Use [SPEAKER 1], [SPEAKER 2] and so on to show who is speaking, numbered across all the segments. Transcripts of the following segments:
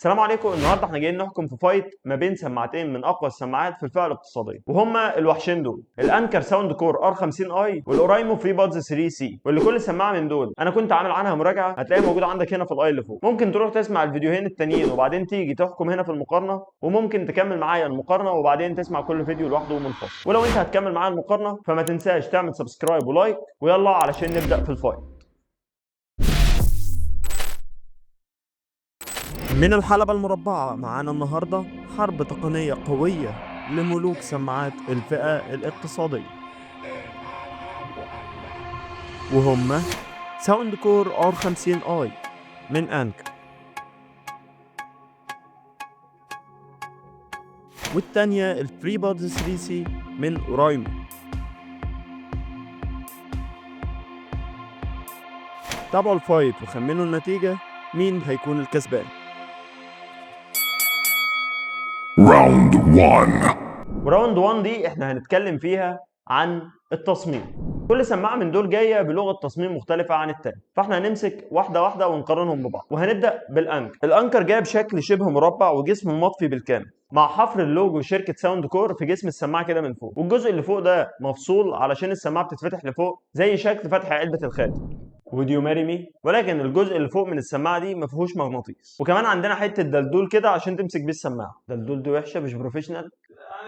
[SPEAKER 1] السلام عليكم. النهارده احنا جايين نحكم في fight ما بين سماعتين من اقوى السماعات في الفئة الاقتصادية، وهما الوحشين دول: ال Anker Soundcore R50i وال Oraimo FreeBuds 3C. واللي كل سماعه من دول انا كنت عامل عنها مراجعه هتلاقيها موجودة عندك هنا في ال i اللي فوق. ممكن تروح تسمع الفيديوهين التانيين وبعدين تيجي تحكم هنا في المقارنة، وممكن تكمل معايا المقارنة وبعدين تسمع كل فيديو لوحده ومنفصل. ولو انت هتكمل معايا المقارنة فما تنساش تعمل subscribe و like، ويلا علشان نبدا في ال fight.
[SPEAKER 2] من الحلبة المربعة معانا النهاردة حرب تقنية قوية لملوك سماعات الفئة الاقتصادية، وهما Soundcore R50i من Anker، والتانية ال FreeBuds 3C من Oraimo. تابعوا ال fight وخمنوا النتيجة، مين هيكون الكسبان؟
[SPEAKER 3] Round 1.
[SPEAKER 1] و round 1 دي احنا هنتكلم فيها عن التصميم. كل سماعه من دول جاية بلغه تصميم مختلفة عن التاني، فاحنا هنمسك واحدة واحدة ونقارنهم ببعض. وهنبدا بال Anker. ال Anker جاية بشكل شبه مربع وجسم مطفي بالكامل، مع حفر اللوجو شركة Soundcore في جسم السماعة كده من فوق، والجزء اللي فوق ده مفصول علشان السماعة بتتفتح لفوق زي شكل فتح علبة الخاتم would you marry me، ولكن الجزء اللي فوق من السماعة دي ما فيهوش مغناطيس. وكمان عندنا حتة دلدول كده عشان تمسك بيه السماعة. دلدول دي وحشة، مش professional،
[SPEAKER 4] يعني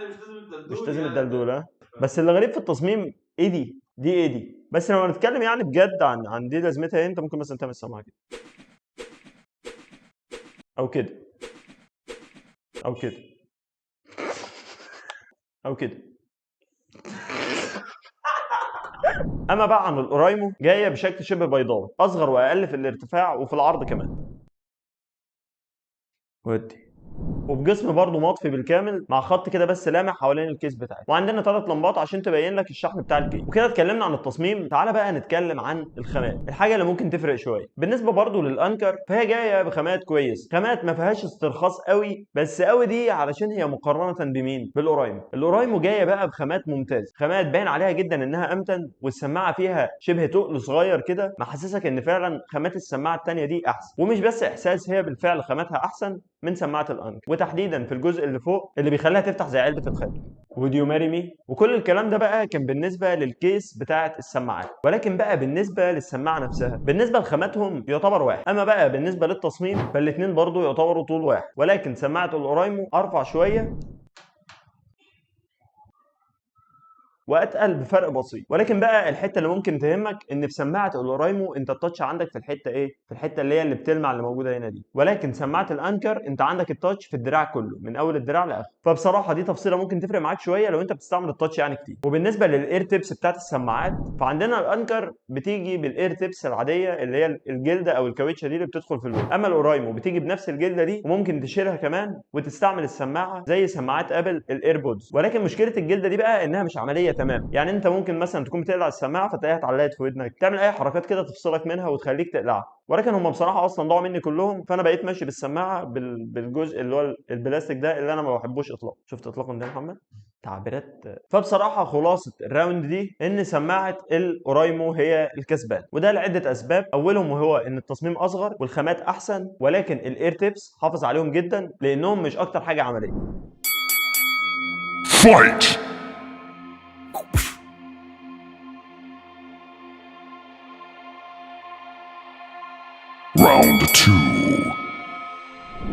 [SPEAKER 4] مش لازم الدلدول،
[SPEAKER 1] مش لازم
[SPEAKER 4] يعني.
[SPEAKER 1] الدلدول. ها، بس اللي غريب في التصميم ايه دي؟ دي ايه دي؟ بس لو هنتكلم يعني بجد عن دي لازمتها ايه، انت ممكن مثلا تعمل سماعه كده او كده او كده او كده. اما بقى عن ال Oraimo، جاية بشكل شبه بيضاوي، اصغر واقل في الارتفاع وفي العرض كمان، ودي وبجسم برضه مطفي بالكامل مع خط كده بس لامع حوالين ال case بتاعته، وعندنا 3 لمبات عشان تبين لك الشحن بتاع ال case. وكده اتكلمنا عن التصميم، تعالى بقى نتكلم عن الخامات، الحاجة اللي ممكن تفرق شوية. بالنسبة برضه لل Anker فهي جاية بخامات كويس، خامات ما فيهاش استرخاص قوي، بس قوي دي علشان هي مقارنة بمين؟ بال Oraimo. ال Oraimo جاية بقى بخامات ممتازة، خامات باين عليها جدا انها امتن، والسماعه فيها شبه تقل صغير كده محسسك ان فعلا خامات السماعة الثانية دي احسن. ومش بس احساس، هي بالفعل خاماتها احسن من سماعه ال Anker، وتحديدا في الجزء اللي فوق اللي بيخليها تفتح زي علبة الخاتم would you marry me. وكل الكلام ده بقى كان بالنسبة لل case بتاعه السماعات، ولكن بقى بالنسبة للسماعه نفسها، بالنسبة لخاماتهم يعتبر واحد. اما بقى بالنسبة للتصميم فالاثنين برضو يعتبروا طول واحد، ولكن سماعه ال Oraimo ارفع شوية واتقل بفرق بسيط. ولكن بقى الحتة اللي ممكن تهمك ان في سماعه ال Oraimo انت ال touch عندك في الحتة ايه؟ في الحتة اللي هي اللي بتلمع اللي موجودة هنا دي، ولكن سماعه ال Anker انت عندك ال touch في الدراع كله من اول الدراع لاخره. فبصراحة دي تفصيله ممكن تفرق معاك شوية لو انت بتستعمل ال touch يعني كتير. وبالنسبة لل ear tips بتاعت السماعات، فعندنا ال Anker بتيجي بال ear tips العادية اللي هي الجلدة او الكاوتشه دي اللي بتدخل في الودن، اما ال Oraimo بتيجي بنفس الجلدة دي وممكن تشيلها كمان وتستعمل السماعة زي سماعات Apple ال AirPods. ولكن مشكلة الجلدة دي بقى انها مش عملية تمام، يعني انت ممكن مثلا تكون بتقلع السماعة فتلاقيها اتعلقت في ودنك، تعمل اي حركات كده تفصلك منها وتخليك تقلعها. ولكن هم بصراحة اصلا ضاعوا مني كلهم، فانا بقيت ماشي بالسماعه بالجزء اللي هو البلاستيك ده اللي انا ما بحبوش اطلاقا. شفت اطلاقا ده يا محمد؟ تعبيرات. فبصراحة خلاصه ال round دي ان سماعه ال Oraimo هي الكسبان، وده لعدة اسباب. اولهم وهو ان التصميم اصغر والخامات احسن، ولكن ال ear tips حافظ عليهم جدا لانهم مش اكتر حاجة عملية.
[SPEAKER 3] Fight! Round 2.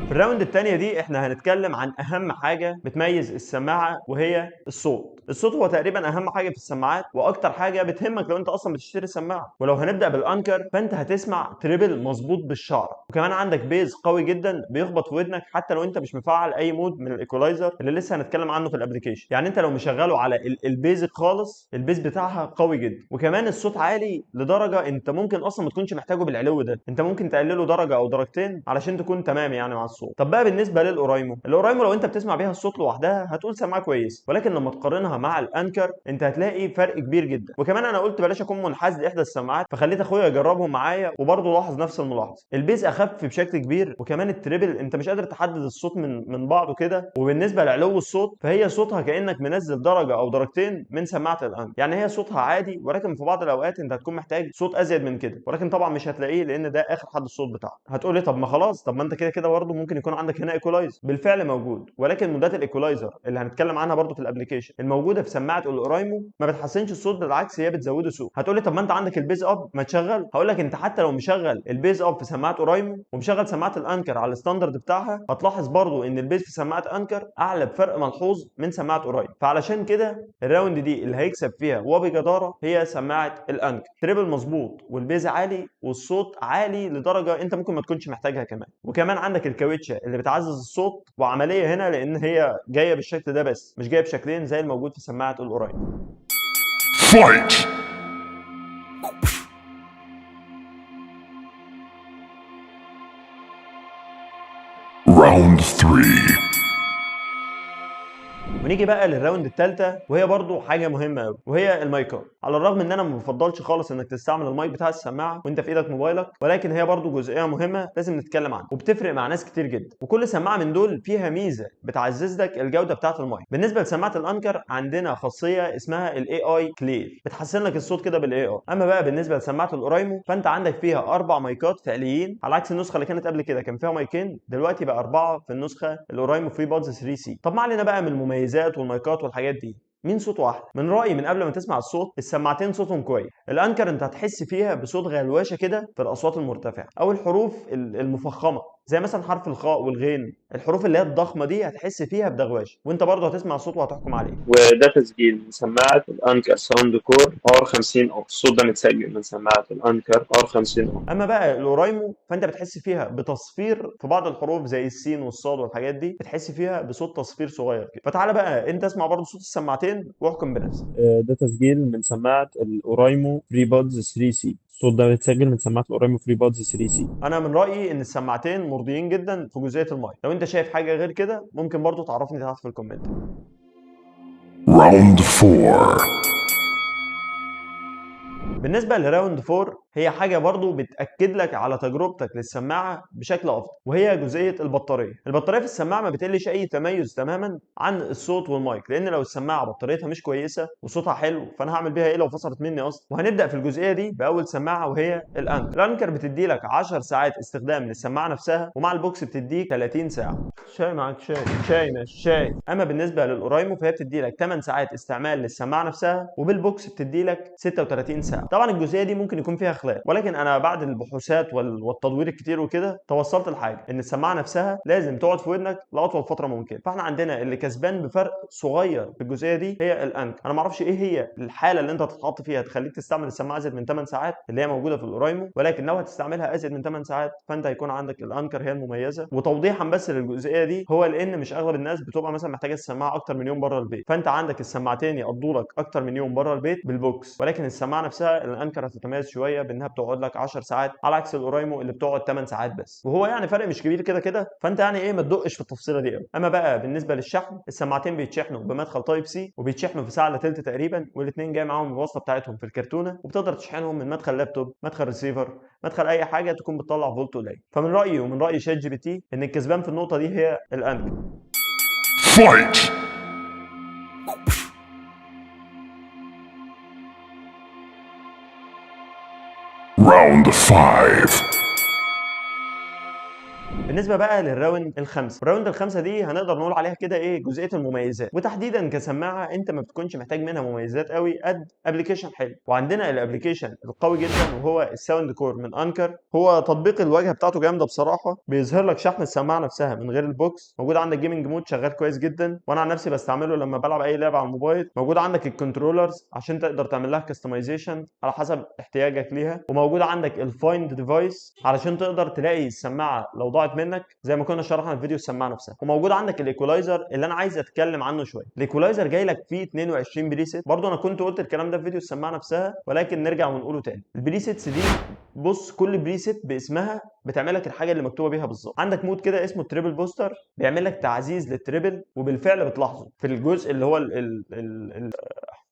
[SPEAKER 1] في ال round الثانية دي احنا هنتكلم عن اهم حاجة بتميز السماعة وهي الصوت. الصوت هو تقريبا اهم حاجة في السماعات واكتر حاجة بتهمك لو انت اصلا بتشتري سماعه. ولو هنبدا بال Anker فانت هتسمع treble مظبوط بالشعر، وكمان عندك bass قوي جدا بيخبط في ودنك حتى لو انت مش مفعل اي mode من ال equalizer اللي لسه هنتكلم عنه في ال application. يعني انت لو مشغله على ال basic خالص ال bass بتاعها قوي جدا، وكمان الصوت عالي لدرجة انت ممكن اصلا ما تكونش محتاجه بالعلو ده، انت ممكن تقلله درجه او درجتين علشان تكون تمام يعني مع الصوت. طب بقى بالنسبة لل Oraimo، ال Oraimo لو انت بتسمع بيها الصوت لوحدها هتقول سماعه كويس، ولكن لما تقارنها مع ال Anker انت هتلاقي فرق كبير جدا. وكمان انا قلت بلاش اكون منحاز لاحدى السماعات، فخليت اخويا يجربهم معايا وبرضه لاحظ نفس الملاحظة. ال bass اخف بشكل كبير، وكمان ال treble انت مش قادر تحدد الصوت من بعضه كده. وبالنسبة لعلو الصوت فهي صوتها كانك منزل درجه او درجتين من سماعه ال Anker، يعني هي صوتها عادي، ولكن في بعض الاوقات انت هتكون محتاج صوت ازيد من كده، ولكن طبعا مش هتلاقيه لان ده اخر حد الصوت بتاعه. هتقولي طب ما خلاص، طب ما انت كده كده برضه ممكن ممكن يكون عندك هنا equalizer، بالفعل موجود، ولكن مودات ال equalizer اللي هنتكلم عنها برضو في ال application الموجودة في سماعه ال Oraimo ما بتحسنش الصوت، بالعكس هي بتزوده سوء. هتقول لي طب ما انت عندك ال bass up ما تشغل. هقول لك انت حتى لو مشغل ال bass up في سماعه Oraimo ومشغل سماعه ال Anker على ال standard بتاعها، هتلاحظ برضو ان ال bass في سماعه Anker اعلى بفرق ملحوظ من سماعه Oraimo. فعلشان كده ال round دي اللي هيكسب فيها وبجداره هي سماعه ال Anker. treble مظبوط وال bass عالي والصوت عالي لدرجة انت ممكن ما تكونش محتاجها كمان. وكمان عندك الكاوتشه اللي بتعزز الصوت، وعملية هنا لان هي جاية بالشكل ده بس، مش جاية بشكلين زي الموجود في سماعه ال Oraimo.
[SPEAKER 3] Fight! Round 3.
[SPEAKER 1] ونيجي بقى لل round الثالثة، وهي برضو حاجة مهمة قوي، وهي المايكات. على الرغم ان انا ما بفضلش خالص انك تستعمل المايك بتاع السماعة وانت في ايدك موبايلك، ولكن هي برضو جزئية مهمة لازم نتكلم عنها وبتفرق مع ناس كتير جدا. وكل سماعه من دول فيها ميزة بتعزز لك الجودة بتاعه المايك. بالنسبة لسماعه ال Anker عندنا خاصية اسمها ال AI Clear، بتحسن لك الصوت كده بال AI. اما بقى بالنسبة لسماعه ال Oraimo فانت عندك فيها 4 مايكات فعليين، على عكس النسخة اللي كانت قبل كده كان فيها مايكين، دلوقتي بقى 4 في النسخة ال Oraimo FreeBuds 3C. طب ما علينا بقى من المميزات والمايكات والحاجات دي، مين صوته احلى؟ من رايي من قبل ما تسمع الصوت السماعتين صوتهم كويس. ال Anker انت هتحس فيها بصوت غلواشه كده في الاصوات المرتفعة او الحروف المفخمه، زي مثلا حرف الخاء والغين، الحروف اللي هي الضخمة دي هتحس فيها بدغواشه، وانت برضه هتسمع الصوت وهتحكم عليه.
[SPEAKER 5] وده تسجيل من سماعه ال Anker Soundcore R50 R. الصوت ده متسجل من سماعه ال Anker R50 R.
[SPEAKER 1] اما بقى ال Oraimo فانت بتحس فيها بتصفير في بعض الحروف زي السين والصاد والحاجات دي، بتحس فيها بصوت تصفير صغير كده. فتعالى بقى انت اسمع برضه صوت السماعتين واحكم بنفسك.
[SPEAKER 5] ده تسجيل من سماعه ال Oraimo FreeBuds 3C. الصوت ده متسجل من سماعه ال Oraimo FreeBuds 3C.
[SPEAKER 1] انا من رايي ان السماعتين مرضيين جدا في جزئية المايك. لو انت شايف حاجة غير كده ممكن برضو تعرفني تحت في ال comment.
[SPEAKER 3] Round 4.
[SPEAKER 1] بالنسبة ل round 4 هي حاجة برضو بتاكد لك على تجربتك للسماعه بشكل افضل، وهي جزئية البطارية. البطارية في السماعة ما بتقلش اي تميز تماما عن الصوت والمايك، لان لو السماعة بطاريتها مش كويسة وصوتها حلو فانا هعمل بيها ايه لو فصلت مني اصلا؟ وهنبدا في الجزئية دي باول سماعه وهي ال Anker. ال Anker بتدي لك 10 ساعات استخدام للسماعه نفسها، ومع ال box بتديك 30 ساعة. شاي معاك شاي شاي ماشي شاي. اما بالنسبة لل Oraimo فهي بتدي لك 8 ساعات استعمال للسماعه نفسها، وبال box بتدي لك 36 ساعة. طبعا الجزئية دي ممكن يكون فيها خلاف، ولكن انا بعد البحوثات والتدوير الكتير وكده توصلت لحاجة، ان السماعة نفسها لازم تقعد في ودنك لاطول فترة ممكنة. فاحنا عندنا اللي كسبان بفرق صغير في الجزئية دي هي ال Anker. انا ما اعرفش ايه هي الحالة اللي انت هتتحط فيها تخليك تستعمل السماعة ازيد من 8 ساعات اللي هي موجودة في ال Oraimo، ولكن لو هتستعملها ازيد من 8 ساعات فانت هيكون عندك ال Anker هي المميزة. وتوضيحا بس للجزئيه دي، هو لان مش اغلب الناس بتبقى مثلا محتاجه السماعة اكتر من يوم بره البيت، فانت عندك السماعتين يقضوا لك اكتر من يوم بره البيت بال box، ولكن السماعة نفسها ال Anker هتتميز شوية بانها بتقعد لك 10 ساعات على عكس ال Oraimo اللي بتقعد 8 ساعات بس، وهو يعني فرق مش كبير كده كده، فانت يعني ايه ما تدقش في التفصيله دي قوي. اما بقى بالنسبة للشحن، السماعتين بيتشحنوا بمدخل Type C وبيتشحنوا في ساعة الا تلت تقريبا، والاثنين جاي معاهم الوصلة بتاعتهم في الكرتونه، وبتقدر تشحنهم من مدخل لابتوب، مدخل ريسيفر، مدخل اي حاجة تكون بتطلع فولت قليل. فمن رايي ومن راي ChatGPT ان الكسبان في النقطة دي هي ال Anker.
[SPEAKER 3] Fight! Round 5.
[SPEAKER 1] بالنسبة بقى لل round الخامسة، ال round الخامسة دي هنقدر نقول عليها كده ايه جزئية المميزات، وتحديدا كسماعه انت ما بتكونش محتاج منها مميزات قوي قد application حلو. وعندنا ال application القوي جدا وهو ال Soundcore من Anker. هو تطبيق الواجهة بتاعته جامدة بصراحة، بيظهر لك شحن السماعة نفسها من غير ال box، موجود عندك gaming mode شغال كويس جدا، وانا عن نفسي بستعمله لما بلعب اي لعبه على الموبايل. موجود عندك ال controllers عشان تقدر تعمل لها customization على حسب احتياجك ليها، وموجود عندك ال find device علشان تقدر تلاقي السماعة لو ضاعت منك زي ما كنا شرحنا في فيديو السماعة نفسها. وموجود عندك ال equalizer اللي انا عايز اتكلم عنه شوية. ال equalizer جاي لك فيه 22 preset، برضه انا كنت قلت الكلام ده في فيديو السماعة نفسها ولكن نرجع ونقوله تاني. ال presets دي بص كل preset باسمها بتعمل لك الحاجة اللي مكتوبة بيها بالظبط. عندك mode كده اسمه treble booster بيعمل لك تعزيز لل treble، وبالفعل بتلاحظه في الجزء اللي هو ال ال ال ال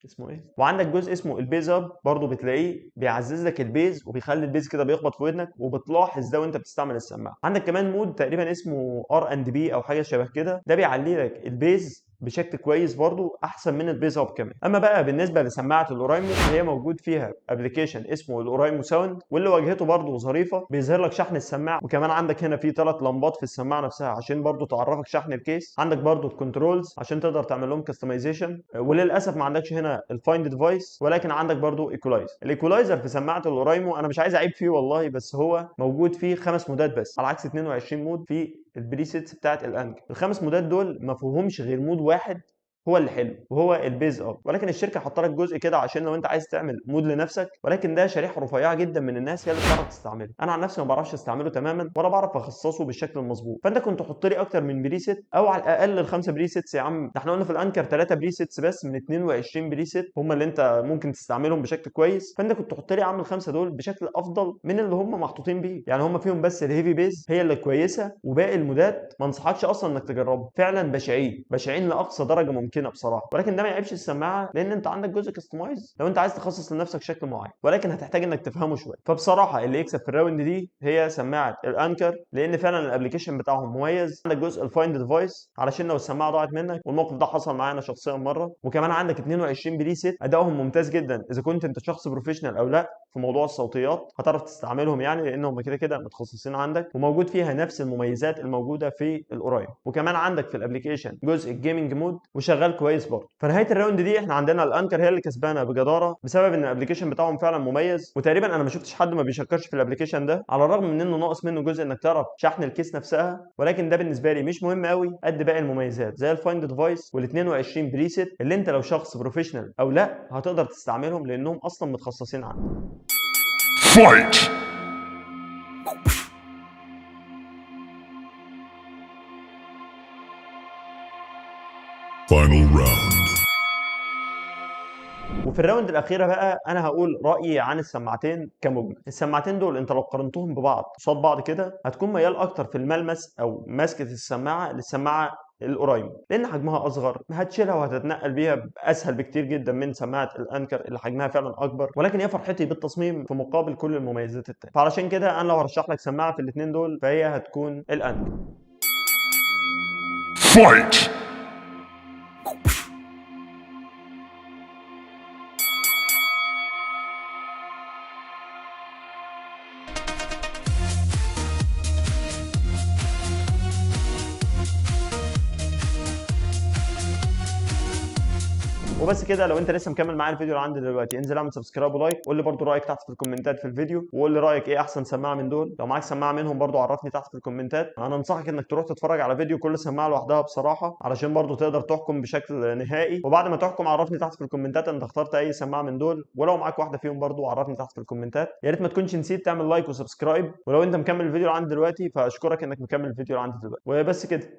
[SPEAKER 1] اسمه ايه. وعندك جزء اسمه ال bass up برضه بتلاقيه بيعزز لك ال bass وبيخلي ال bass كده بيخبط في ودنك، وبتلاحظ ده وانت بتستعمل السماعة. عندك كمان mode تقريبا اسمه R and B او حاجة شبه كده، ده بيعلي لك ال bass بشكل كويس برضو، احسن من ال Bass Up كمان. اما بقى بالنسبة لسماعه ال Oraimo فهي موجود فيها application اسمه ال Oraimo Sound، واللي واجهته برضو ظريفة، بيظهر لك شحن السماعة، وكمان عندك هنا في 3 لمبات في السماعة نفسها عشان برضو تعرفك شحن ال case. عندك برضو ال controls عشان تقدر تعمل لهم customization، وللاسف ما عندكش هنا ال find device، ولكن عندك برضو equalizer. ال equalizer في سماعه ال Oraimo انا مش عايز اعيب فيه والله، بس هو موجود فيه 5 مودات بس على عكس 22 mode في ال presets بتاعت ال Anker. الخمس مودات دول ما فيهمش غير mode واحد هو اللي حلو وهو ال Bass Up، ولكن الشركة حاطه لك جزء كده عشان لو انت عايز تعمل mode لنفسك، ولكن ده شريحة رفيعة جدا من الناس هي اللي بتعرف تستعمله. انا عن نفسي ما بعرفش استعمله تماما ولا بعرف اخصصه بالشكل المظبوط، فانت كنت تحط لي اكتر من preset او على الاقل الخمسة presets يا عم. ده احنا قلنا في ال Anker 3 presets بس من 22 preset هم اللي انت ممكن تستعملهم بشكل كويس، فانت كنت تحط لي يا عم الخمسة دول بشكل افضل من اللي هم محطوطين بيه. يعني هم فيهم بس ال heavy bass هي اللي كويسة، وباقي المودات ما انصحكش اصلا انك تجربها، فعلا بشعين بشعين لاقصى درجه ممكنة بصراحة. ولكن ده ما يعيبش السماعة لان انت عندك جزء customize لو انت عايز تخصص لنفسك شكل معين، ولكن هتحتاج انك تفهمه شوية. فبصراحة اللي يكسب في ال round دي هي سماعه ال Anker، لان فعلا ال application بتاعهم مميز. عندك جزء ال find device علشان لو السماعة ضاعت منك، والموقف ده حصل معانا شخصيا مرة. وكمان عندك 22 preset ادائهم ممتاز جدا اذا كنت انت شخص professional او لا في موضوع الصوتيات هتعرف تستعملهم، يعني لان هم كده كده متخصصين عندك، وموجود فيها نفس المميزات الموجودة في ال Oraimo. وكمان عندك في ال application جزء ال gaming mode وشغال كويس برضه. فنهايه ال round دي احنا عندنا ال Anker هي اللي كسبانه بجداره بسبب ان ال application بتاعهم فعلا مميز، وتقريبا انا ما شفتش حد ما بيشكرش في ال application ده، على الرغم من انه ناقص منه جزء انك تعرف شحن ال case نفسها، ولكن ده بالنسبة لي مش مهم قوي قد باقي المميزات زي ال find device وال 22 preset اللي انت لو شخص professional او لا هتقدر تستعملهم لانهم اصلا متخصصين عنه.
[SPEAKER 3] Fight! Final round.
[SPEAKER 1] وفي ال round الاخيرة بقى انا هقول رايي عن السماعتين كمجمل. السماعتين دول انت لو قارنتهم ببعض قصاد بعض كده هتكون ميال اكتر في الملمس او ماسكه السماعة للسماعه ال Oraimo، لان حجمها اصغر، هتشيلها وهتتنقل بيها اسهل بكتير جدا من سماعه ال Anker اللي حجمها فعلا اكبر، ولكن هي فرحتي بالتصميم في مقابل كل المميزات التانية. فعلشان كده انا لو هرشح لك سماعه في الاثنين دول فهي هتكون ال Anker.
[SPEAKER 3] Fight!
[SPEAKER 1] وبس كده. لو انت لسه مكمل معايا الفيديو اللي عندي دلوقتي انزل اعمل subscribe و like، قول لي برضو رايك تحت في الكومنتات في الفيديو، وقول لي رايك ايه احسن سماعه من دول. لو معاك سماعه منهم برضو عرفني تحت في الكومنتات. انا انصحك انك تروح تتفرج على فيديو كل سماعه لوحدها بصراحة علشان برضو تقدر تحكم بشكل نهائي، وبعد ما تحكم عرفني تحت في الكومنتات انت اخترت اي سماعه من دول، ولو معاك واحدة فيهم برضو عرفني تحت في الكومنتات. يا ريت ما تكونش نسيت تعمل like و subscribe، ولو انت مكمل الفيديو اللي عندي دلوقتي فاشكرك انك مكمل الفيديو اللي عندي دلوقتي. وبس كده.